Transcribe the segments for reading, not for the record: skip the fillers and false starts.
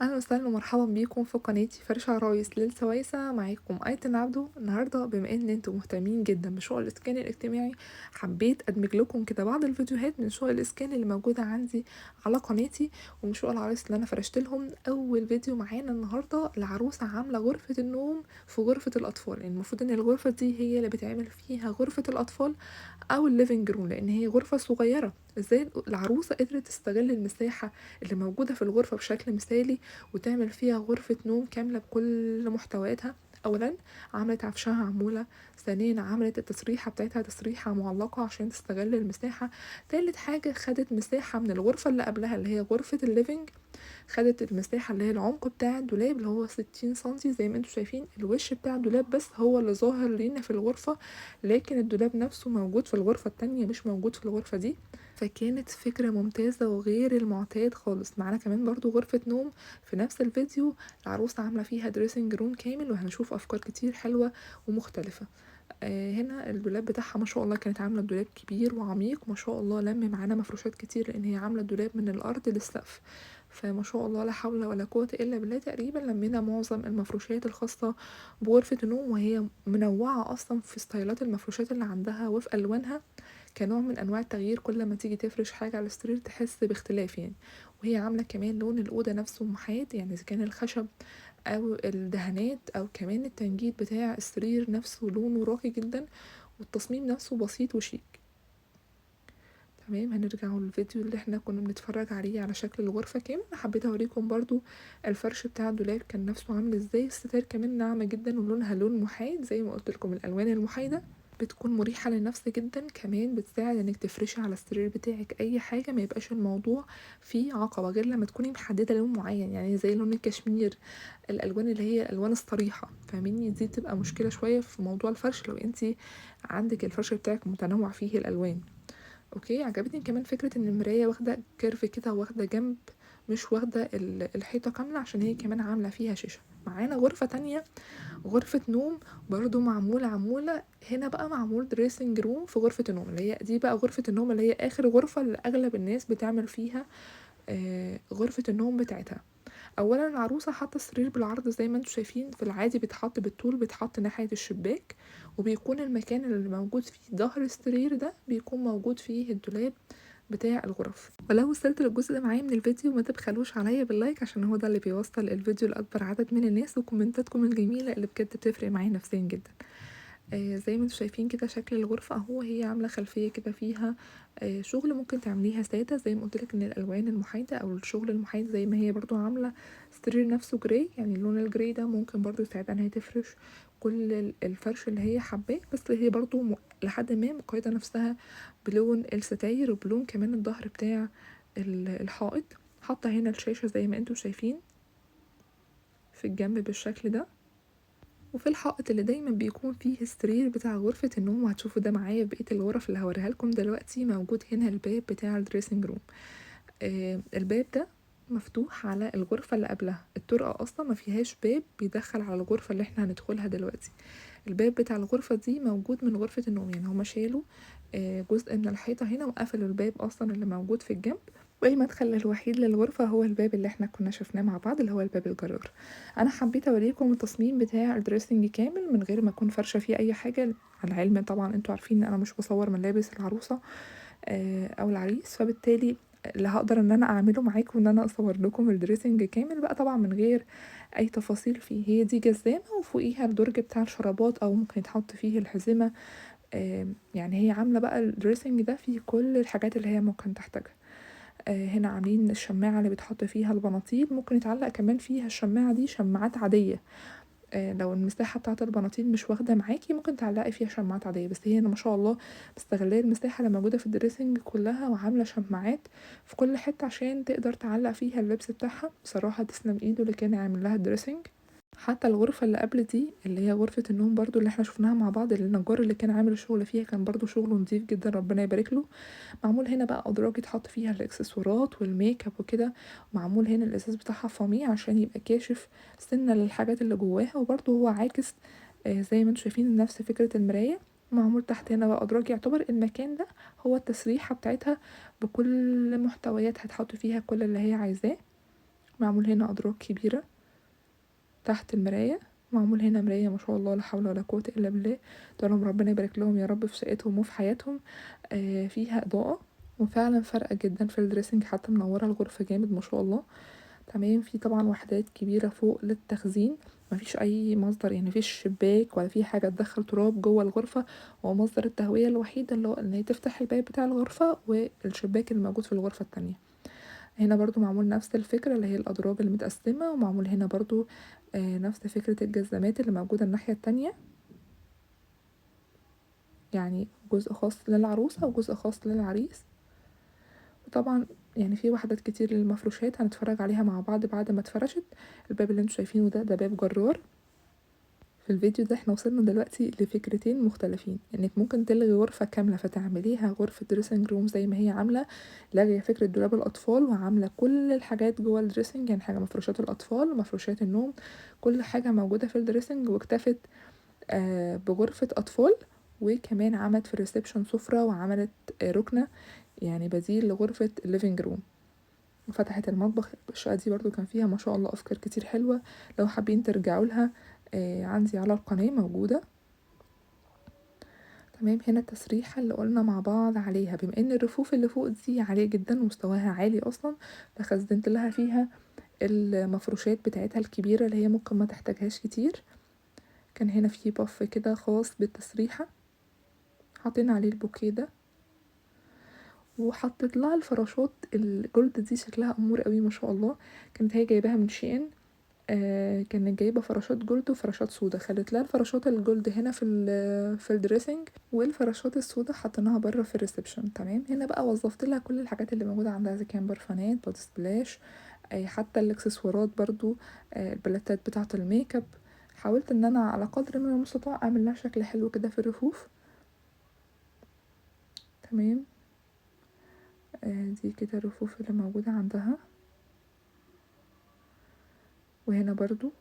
اهلا وسهلا ومرحبا بيكم في قناتي فرش عرايس للسويسة. معاكم ايتن عبده. النهارده بما ان انتم مهتمين جدا بشغل الاسكان الاجتماعي، حبيت ادمج لكم كده بعض الفيديوهات من شغل الاسكان اللي موجودة عندي على قناتي ومن شغل العرايس اللي انا فرشت لهم. اول فيديو معانا النهارده العروسة عامله غرفة النوم في غرفة الاطفال. يعني المفروض ان الغرفة دي هي اللي بتعمل فيها غرفة الاطفال او ال living room، لان هي غرفة صغيرة. ازاي العروسة قدرت تستغل المساحة اللي موجودة في الغرفة بشكل مثالي وتعمل فيها غرفة نوم كاملة بكل محتوياتها؟ اولا عملت عفشها عمولة، ثانيا عملت التسريحه بتاعتها تسريحه معلقه عشان تستغل المساحة، تالت حاجة خدت مساحة من الغرفة اللي قبلها اللي هي غرفة ال living، خدت المساحة اللي هي العمق بتاع الدولاب اللي هو 60 سنتي زي ما انتم شايفين. الوش بتاع الدولاب بس هو اللي ظاهر لينا في الغرفة، لكن الدولاب نفسه موجود في الغرفة التانية مش موجود في الغرفة دي. فكانت فكرة ممتازة وغير المعتاد خالص. معانا كمان برضو غرفة نوم في نفس الفيديو العروسة عاملة فيها dressing room كامل، وهنشوف أفكار كتير حلوة ومختلفة. هنا الدولاب بتاعها ما شاء الله كانت عاملة دولاب كبير وعميق ما شاء الله، لم معانا مفروشات كتير لأن هي عاملة دولاب من الأرض للسقف، فما شاء الله لا حول ولا قوة إلا بالله. تقريبا لمينا معظم المفروشات الخاصة بغرفة النوم، وهي منوعة أصلا في ستايلات المفروشات اللي عندها وفي ألوانها كنوع من أنواع التغيير. كل ما تيجي تفرش حاجة على السرير تحس باختلاف يعني. وهي عاملة كمان لون الأوضة نفسه محايد، يعني إذا كان الخشب أو الدهانات أو كمان التنجيد بتاع السرير نفسه لونه راقي جدا، والتصميم نفسه بسيط وشيك. تمام، هنرجع للفيديو اللي احنا كنا بنتفرج عليه على شكل الغرفة كامل. حبيت اوريكم برضو الفرش بتاع الدولاب كان نفسه عامل ازاي. الستاير كمان ناعمة جدا ولونها لون محايد زي ما قلت لكم، الالوان المحايدة بتكون مريحة للنفس جدا، كمان بتساعد انك تفرشي على السرير بتاعك اي حاجة، ما يبقاش الموضوع فيه عقبة غير لما تكوني محددة لون معين، يعني زي لون الكشمير، الالوان اللي هي الالوان الصريحة، فاهميني؟ دي بتبقى مشكلة شوية في موضوع الفرش لو انتي عندك الفرش بتاعك متنوع فيه الالوان. okay، عجبتني كمان فكرة ان المراية واخدة curve كده، واخدة جنب، مش واخدة الحيطة كاملة، عشان هي كمان عاملة فيها شاشة. معانا غرفة تانية، غرفة نوم برضو معمولة عمولة، هنا بقى معمول dressing room في غرفة النوم، اللي هي دي بقى غرفة النوم اللي هي آخر غرفة اللي أغلب الناس بتعمل فيها غرفة النوم بتاعتها. أولا العروسة حاطة السرير بالعرض زي ما انتم شايفين، في العادي بيتحط بالطول، بيتحط ناحية الشباك، وبيكون المكان اللي موجود فيه ظهر السرير ده بيكون موجود فيه الدولاب بتاع الغرف. ولو وصلت للجزء ده معايا من الفيديو ما تبخلوش عليا بال like، عشان هو ده اللي بيوصل الفيديو لأكبر عدد من الناس، وكومنتاتكم الجميلة اللي بجد بتفرق معايا نفسيا جدا. زي ما انتم شايفين كده شكل الغرفة اهو، هي عاملة خلفية كده فيها شغل ممكن تعمليها سادة زي ما قلت لك ان الالوان المحايدة او الشغل المحايد، زي ما هي برضو عاملة السرير نفسه gray، يعني اللون ال gray ده ممكن برضو يساعدها ان هي تفرش كل الفرش اللي هي حباه، بس هي برضو لحد ما مقيدة نفسها بلون الستاير وبلون كمان الظهر بتاع الحائط. حاطة هنا الشاشة زي ما انتم شايفين في الجنب بالشكل ده، وفي الحائط اللي دايما بيكون فيه السرير بتاع غرفة النوم، وهتشوفوا ده معايا في بقية الغرف اللي هوريها لكم دلوقتي. موجود هنا الباب بتاع ال dressing room، الباب ده مفتوح على الغرفة اللي قبلها، الطرقة أصلا ما فيهاش باب بيدخل على الغرفة اللي احنا هندخلها دلوقتي. الباب بتاع الغرفة دي موجود من غرفة النوم، يعني هما شالوا جزء من الحيطة هنا وقفلوا الباب أصلا اللي موجود في الجنب، والمدخل الوحيد للغرفة هو الباب اللي احنا كنا شفناه مع بعض اللي هو الباب الجرار. انا حبيت اوريكم التصميم بتاع ال dressing كامل من غير ما اكون فرشة فيه اي حاجة، على العلم طبعا انتوا عارفين ان انا مش بصور ملابس العروسة او العريس، فبالتالي اللي هقدر ان انا اعمله معاكم ان انا اصور لكم ال dressing كامل بقى طبعا من غير اي تفاصيل فيه. هي دي جزامة وفوقيها الدرج بتاع الشرابات او ممكن يتحط فيه الحزمة، يعني هي عاملة بقى ال dressing ده فيه كل الحاجات اللي هي ممكن تحتاجها. هنا عاملين الشماعة اللي بيتحط فيها البناطيل، ممكن يتعلق كمان فيها الشماعة دي شماعات عادية، لو المساحة بتاعة البناطيل مش واخدة معاكي ممكن تعلقي فيها شماعات عادية، بس هي هنا ما شاء الله مستغلة المساحة اللي موجودة في ال dressing كلها وعاملة شماعات في كل حتة عشان تقدر تعلق فيها اللبس بتاعها. بصراحة تسلم ايده اللي كان عامل لها ال dressing. حتى الغرفة اللي قبل دي اللي هي غرفة النوم برضو اللي احنا شفناها مع بعض، اللي النجار اللي كان عامل الشغل فيها كان برضو شغله نظيف جدا ربنا يبارك له. معمول هنا بقى أدراج يتحط فيها الاكسسوارات والميك اب وكده، معمول هنا الازاز بتاعها فاميه عشان يبقى كاشف سنة للحاجات اللي جواها، وبرضو هو عاكس زي ما انتم شايفين نفس فكرة المراية. معمول تحت هنا بقى أدراج، يعتبر المكان ده هو التسريحة بتاعتها بكل محتوياتها، هتحط فيها كل اللي هي عايزاه. معمول هنا أدراج كبيرة تحت المراية، معمول هنا مراية ما شاء الله لا حول ولا قوة إلا بالله، لهم ربنا يبارك لهم يا رب في شقتهم وفي حياتهم. فيها إضاءة وفعلا فارقة جدا في ال dressing، حتى منورة الغرفة جامد ما شاء الله. تمام. في طبعا وحدات كبيرة فوق للتخزين، مفيش أي مصدر، يعني مفيش شباك ولا في حاجة تدخل تراب جوه الغرفة، هو مصدر التهوية الوحيد اللي هو إن هي تفتح الباب بتاع الغرفة والشباك اللي موجود في الغرفة التانية. هنا برضو معمول نفس الفكرة اللي هي الأدراج المتقسمة، ومعمول هنا برضو نفس فكرة الجزامات اللي موجودة الناحية التانية، يعني جزء خاص للعروسة وجزء خاص للعريس. وطبعا يعني في وحدات كتير للمفروشات هنتفرج عليها مع بعض بعد ما اتفرشت. الباب اللي انتوا شايفينه ده باب جرار. في الفيديو ده احنا وصلنا دلوقتي لفكرتين مختلفين، انك ممكن تلغي غرفة كاملة فتعمليها غرفة dressing room زي ما هي عاملة، لاغية فكرة دولاب الأطفال وعاملة كل الحاجات جوه ال dressing، يعني حاجة مفروشات الأطفال ومفروشات النوم، كل حاجة موجودة في ال dressing، واكتفت بغرفة أطفال، وكمان عملت في ال reception سفرة وعملت ركنة يعني بديل لغرفة ال living room، وفتحت المطبخ. الشقة دي برضو كان فيها ما شاء الله أفكار كتير حلوة، لو حابين ترجعوا لها عندي على القناة موجودة. تمام. هنا التسريحة اللي قلنا مع بعض عليها، بما ان الرفوف اللي فوق دي عالية جدا ومستواها عالي اصلا، فخزنت لها فيها المفروشات بتاعتها الكبيرة اللي هي ممكن ما تحتاجهاش كتير. كان هنا في باف كده خاص بالتسريحة، حاطين عليه البوكيه ده، وحطيت لها الفراشات ال gold دي شكلها امور قوي ما شاء الله، كانت هي جايباها من SHEIN. كانت جايبه فراشات gold وفراشات سودا، خلت لها الفراشات ال gold هنا في ال dressing، والفراشات السودا حطيناها بره في ال reception. تمام. هنا بقى وظفت لها كل الحاجات اللي موجودة عندها، اذا كان برفانات، body splash، حتى الاكسسوارات برضو، البلاتات بتاعه الميك اب. حاولت ان انا على قدر من المستطاع اعمل لها شكل حلو كده في الرفوف. تمام. دي كده الرفوف اللي موجودة عندها. وهنا برضو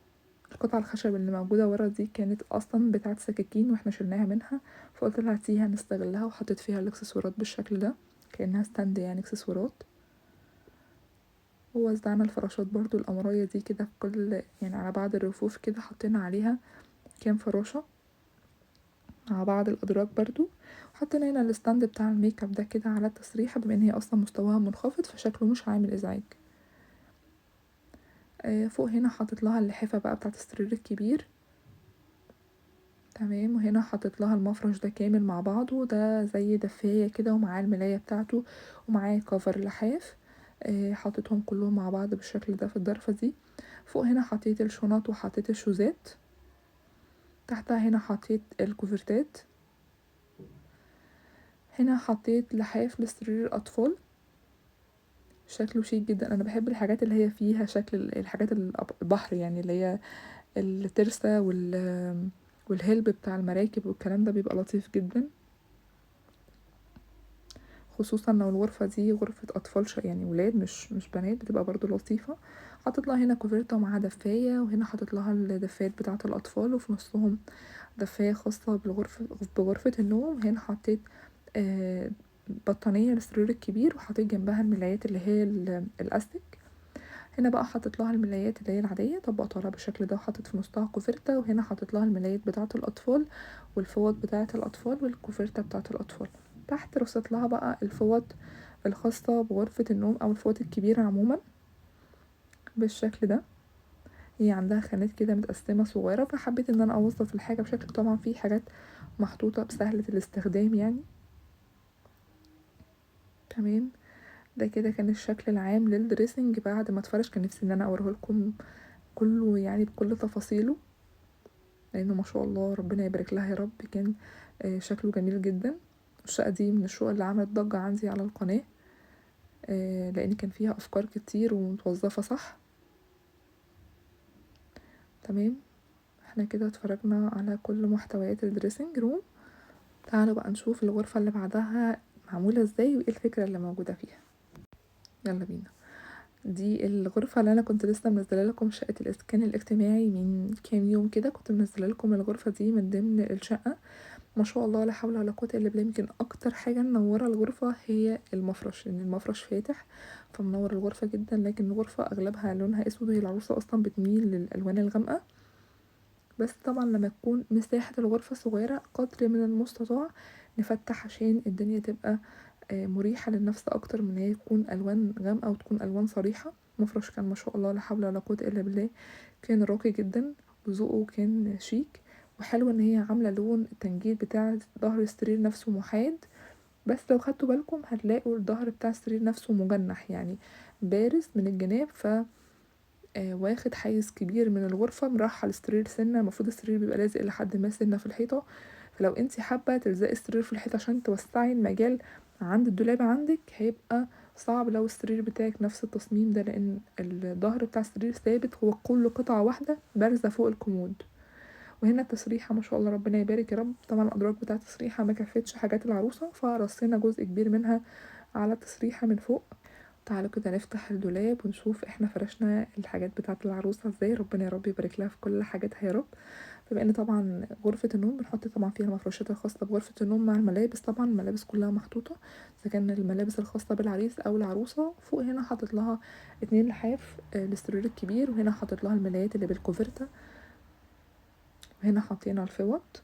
القطعة الخشب اللي موجودة ورا دي كانت اصلا بتاعت سكاكين واحنا شلناها منها، فقلت لها هاتيها نستغلها، وحطيت فيها الاكسسوارات بالشكل ده كأنها stand يعني اكسسوارات. ووزعنا الفراشات برضو القمراية دي كده في كل يعني على بعض الرفوف كده، حطينا عليها كام فراشة مع بعض الأدراج برضو. وحطينا هنا ال stand بتاع الميك اب ده كده على التسريحة، بما ان هي اصلا مستواها منخفض فشكله مش عامل ازعاج. فوق هنا حاطط لها اللحافة بقى بتاعت السرير الكبير. تمام. وهنا حاطط لها المفرش ده كامل مع بعضه، ده زي دفاية كده ومعاه الملاية بتاعته ومعاه cover لحاف، حاططهم كلهم مع بعض بالشكل ده في الضرفة دي. فوق هنا حطيت الشنط وحطيت الشوزات، تحتها هنا حطيت الكوفرتات، هنا حطيت لحاف لسرير الأطفال، شكله شيك جدا. انا بحب الحاجات اللي هي فيها شكل الحاجات البحر، يعني اللي هي الترسة والهلب بتاع المراكب والكلام ده، بيبقى لطيف جدا، خصوصا لو الغرفة دي غرفة أطفال يعني ولاد مش بنات، بتبقى برضو لطيفة. حاطط لها هنا كوفرتة ومعاها دفاية، وهنا حاطط لها الدفايات بتاعة الأطفال، وفي نصهم دفاية خاصة بغرفة النوم. هنا حطيت بطانية للسرير الكبير، وحطيت جنبها الملايات اللي هي الأستيك. هنا بقى حطيت لها الملايات اللي هي العادية، طبقتها لها بالشكل ده، وحطيت في نصها كوفرتة. وهنا حطيت لها الملايات بتاعة الأطفال والفوط بتاعة الأطفال والكوفرتة بتاعة الأطفال. تحت رصيت لها بقى الفوط الخاصة بغرفة النوم أو الفوط الكبيرة عموما بالشكل ده. هي عندها خانات كده متقسمة صغيرة، فحبيت ان انا اوظف الحاجة بشكل، طبعا في حاجات محطوطة بسهلة الاستخدام يعني. تمام. ده كده كان الشكل العام لل dressing بعد ما اتفرش. كان نفسي ان انا اوريه لكم كله يعني بكل تفاصيله، لانه ما شاء الله ربنا يبارك لها يا رب، كان شكله جميل جدا. الشقة دي من الشقق اللي عملت ضجة عندي على القناة، لان كان فيها افكار كتير ومتوظفة صح. تمام. احنا كده اتفرجنا على كل محتويات ال dressing room. تعالوا بقى نشوف الغرفة اللي بعدها معمولة ازاي وايه الفكرة اللي موجودة فيها. يلا بينا. دي الغرفة اللي انا كنت لسه منزله لكم شقة الاسكان الاجتماعي من كام يوم كده، كنت منزله لكم الغرفة دي من ضمن الشقة. ما شاء الله لا حول ولا قوة الا بالله. يمكن اكتر حاجة منورة الغرفة هي المفرش، لان المفرش فاتح فمنور الغرفة جدا، لكن الغرفة اغلبها لونها اسود، وهي العروسة اصلا بتميل للالوان الغامقة. بس طبعا لما تكون مساحة الغرفة صغيرة قدر من المستطاع نفتح عشان الدنيا تبقى مريحة للنفس اكتر من هي تكون الوان غامقة وتكون الوان صريحة. مفرش كان ما شاء الله لا حول ولا قوة الا بالله، كان راقي جدا وذوقه كان شيك وحلو. ان هي عاملة لون التنجيد بتاع ظهر السرير نفسه محايد، بس لو خدتوا بالكم هتلاقوا الظهر بتاع السرير نفسه مجنح، يعني بارز من الجناب، ف واخد حيز كبير من الغرفة، مرحل السرير سنة. المفروض السرير بيبقى لازق لحد ما سنة في الحيطة، فلو انتي حابة تلزقي السرير في الحيطة عشان توسعي المجال عند الدولاب عندك هيبقى صعب لو السرير بتاعك نفس التصميم ده، لان الظهر بتاع السرير ثابت، هو كل قطعة واحدة بارزة فوق الكومود. وهنا التسريحة ما شاء الله ربنا يبارك يا رب. طبعا الأدراج بتاعة التسريحة ما كفتش حاجات العروسة، فرصينا جزء كبير منها على التسريحة من فوق. تعالوا كده نفتح الدولاب ونشوف احنا فرشنا الحاجات بتاعة العروسة ازاي. ربنا يا رب يبارك لها في كل حاجاتها يا رب. بما ان طبعا غرفة النوم بنحط طبعا فيها المفروشات الخاصة بغرفة النوم مع الملابس، طبعا الملابس كلها محطوطة اذا كان الملابس الخاصة بالعريس او العروسة. فوق هنا حاطط لها 2 لحاف للسرير الكبير، وهنا حاطط لها الملايات اللي بالكوفرتة، وهنا حطينا الفوط،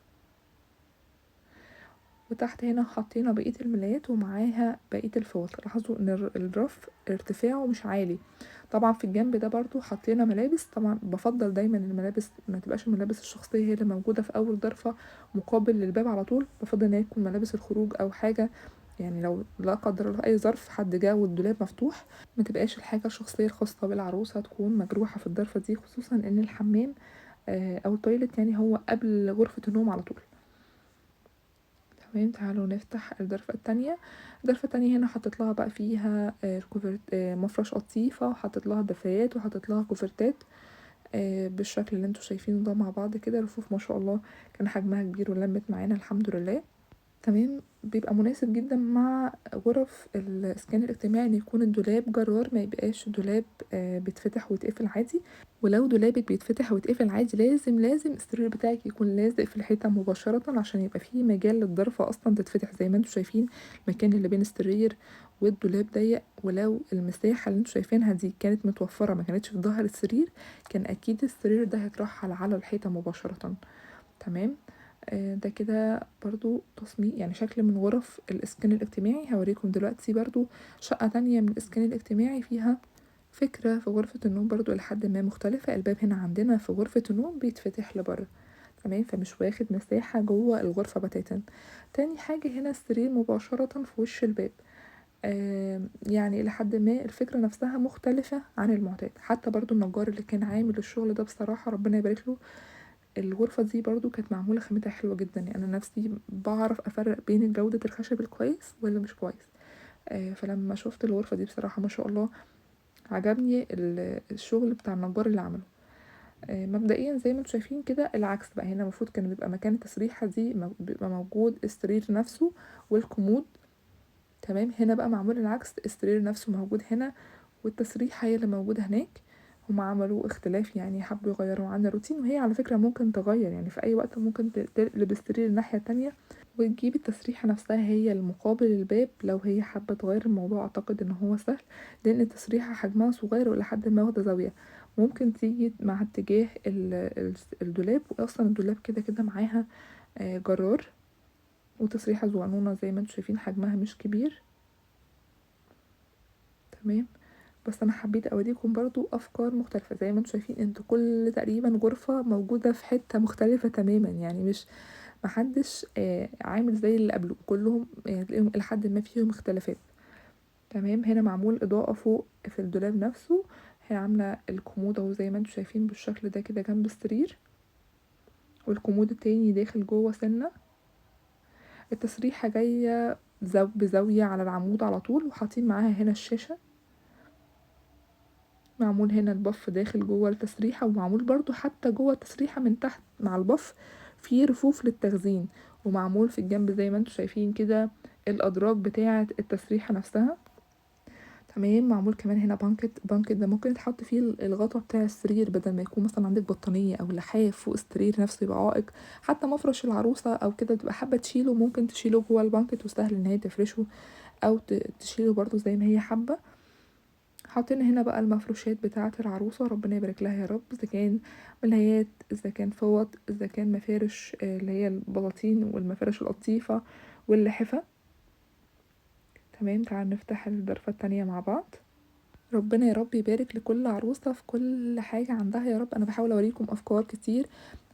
وتحت هنا حطينا بقية الملايات ومعاها بقية الفوط. لاحظوا ان الرف ارتفاعه مش عالي. طبعا في الجنب ده برضو حطينا ملابس. طبعا بفضل دايما الملابس ما تبقاش الملابس الشخصية هي اللي موجودة في اول ضرفة مقابل للباب على طول، بفضل ان هي تكون ملابس الخروج او حاجة، يعني لو لا قدر الله اي ظرف حد جه والدولاب مفتوح ما تبقاش الحاجة الشخصية الخاصة بالعروسة تكون مجروحة في الضرفة دي، خصوصا ان الحمام او التويلت يعني هو قبل غرفة النوم على طول. تمام، تعالوا نفتح الضرفة التانية. الضرفة التانية هنا حطيت لها بقى فيها مفرش قطيفة، وحطيت لها دفايات، وحطيت لها كوفرتات بالشكل اللي انتوا شايفينه ده مع بعض كده. رفوف ما شاء الله كان حجمها كبير ولمت معانا الحمد لله. تمام، بيبقى مناسب جدا مع غرف الاسكان الاجتماعي ان يكون الدولاب جرار، ما يبقاش دولاب بيتفتح ويتقفل عادي. ولو دولابك بيتفتح ويتقفل عادي لازم السرير بتاعك يكون لازق في الحيطة مباشرة عشان يبقى فيه مجال للضرفه اصلا تتفتح. زي ما انتم شايفين المكان اللي بين السرير والدولاب ضيق، ولو المساحة اللي انتم شايفينها دي كانت متوفرة ما كانتش في ظهر السرير كان اكيد السرير ده هيترحل على الحيطة مباشرة. تمام، ده كده برضو تصميم يعني شكل من غرف الإسكان الاجتماعي. هوريكم دلوقتي برضو شقة تانية من الإسكان الاجتماعي فيها فكرة في غرفة النوم برضو لحد ما مختلفة. الباب هنا عندنا في غرفة النوم بيتفتح لبره، تمام، فمش واخد مساحة جوه الغرفة بتاتا. تاني حاجة هنا السرير مباشرة في وش الباب، يعني لحد ما الفكرة نفسها مختلفة عن المعتاد. حتى برضو النجار اللي كان عامل الشغل ده بصراحة ربنا يبارك له، الغرفة دي برضو كانت معمولة خامتها حلوة جدا. يعني أنا نفسي بعرف أفرق بين جودة الخشب الكويس واللي مش كويس، فلما شفت الغرفة دي بصراحة ما شاء الله عجبني الشغل بتاع النجار اللي عمله. مبدئيا زي ما انتم شايفين كده العكس بقى، هنا المفروض كان بيبقى مكان التسريحة دي بيبقى موجود السرير نفسه والكومود، تمام. هنا بقى معمول العكس، السرير نفسه موجود هنا والتسريحة هي اللي موجودة هناك. هم عملوا اختلاف، يعني حبوا يغيروا عن الروتين، وهي على فكرة ممكن تغير، يعني في اي وقت ممكن تقلب السرير الناحية التانية وتجيب التسريحة نفسها هي المقابل الباب لو هي حابة تغير الموضوع. اعتقد ان هو سهل لان التسريحة حجمها صغير ولحد ما واخدة زاوية، ممكن تيجي مع اتجاه الدولاب، واصلا الدولاب كده كده معاها جرار. وتسريحة صغنونة زي ما انتم شايفين حجمها مش كبير، تمام. بس انا حبيت اوريكم برضو افكار مختلفة. زي ما انتم شايفين انتوا كل تقريبا غرفة موجودة في حتة مختلفة تماما، يعني مش محدش عامل زي اللي قبله، كلهم تلاقيهم لحد ما فيهم اختلافات، تمام. هنا معمول اضاءة فوق في الدولاب نفسه، هنا عاملة الكومود اهو زي ما انتم شايفين بالشكل ده كده جنب السرير، والكومود التاني داخل جوه سنة. التسريحة جاية بزاوية على العمود على طول، وحاطين معاها هنا الشاشة. معمول هنا البف داخل جوه التسريحة، ومعمول برضو حتى جوه التسريحة من تحت مع البف في رفوف للتخزين، ومعمول في الجنب زي ما انتم شايفين كده الأدراج بتاعة التسريحة نفسها. تمام. معمول كمان هنا بانكت، بانكت ده ممكن يتحط فيه الغطا بتاع السرير، بدل ما يكون مثلا عندك بطانية او لحاف فوق السرير نفسه يبقى عائق. حتى مفرش العروسة او كده بتبقى حابة تشيله، ممكن تشيله جوه البانكت، وسهل ان هي تفرشه او تشيله برضو زي ما هي حابة. حاطين هنا بقى المفروشات بتاعة العروسة، ربنا يبارك لها يا رب، اذا كان ملايات، اذا كان فوط، اذا كان مفارش اللي هي البلاطين والمفارش القطيفة واللحفة. تمام. تعال نفتح الضرفة التانية مع بعض. ربنا يا رب يبارك لكل عروسة في كل حاجة عندها يا رب. انا بحاول اوريكم افكار كتير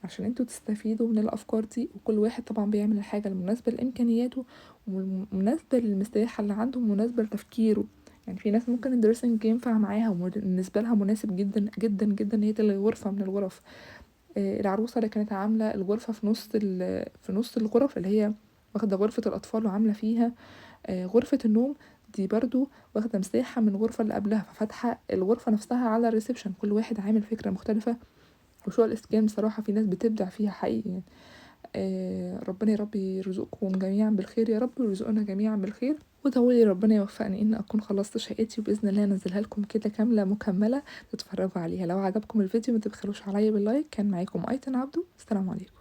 عشان انتوا تستفيدوا من الافكار دي، وكل واحد طبعا بيعمل الحاجة المناسبة لامكانياته ومناسبة للمساحة اللي عنده ومناسبة لتفكيره. في ناس ممكن ال dressing ينفع معاها وبالنسبة لها مناسب جدا جدا جدا ان هي تلغي غرفة من الغرف. العروسة اللي كانت عاملة الغرفة في نص الغرف، اللي هي واخدة غرفة الأطفال وعاملة فيها، غرفة النوم دي، برضو واخدة مساحة من الغرفة اللي قبلها، ففاتحة الغرفة نفسها على ال reception. كل واحد عامل فكرة مختلفة، وشغل الإسكان بصراحة في ناس بتبدع فيها حقيقي. ربنا يا رب يرزقكم جميعا بالخير يا رب، ويرزقنا جميعا بالخير. وادعولي ربنا يوفقني ان اكون خلصت شقتي، وباذن الله انزلها لكم كده كامله مكمله تتفرجوا عليها. لو عجبكم الفيديو ما تبخلوش عليا بال like. كان معاكم ايتن عبدو، السلام عليكم.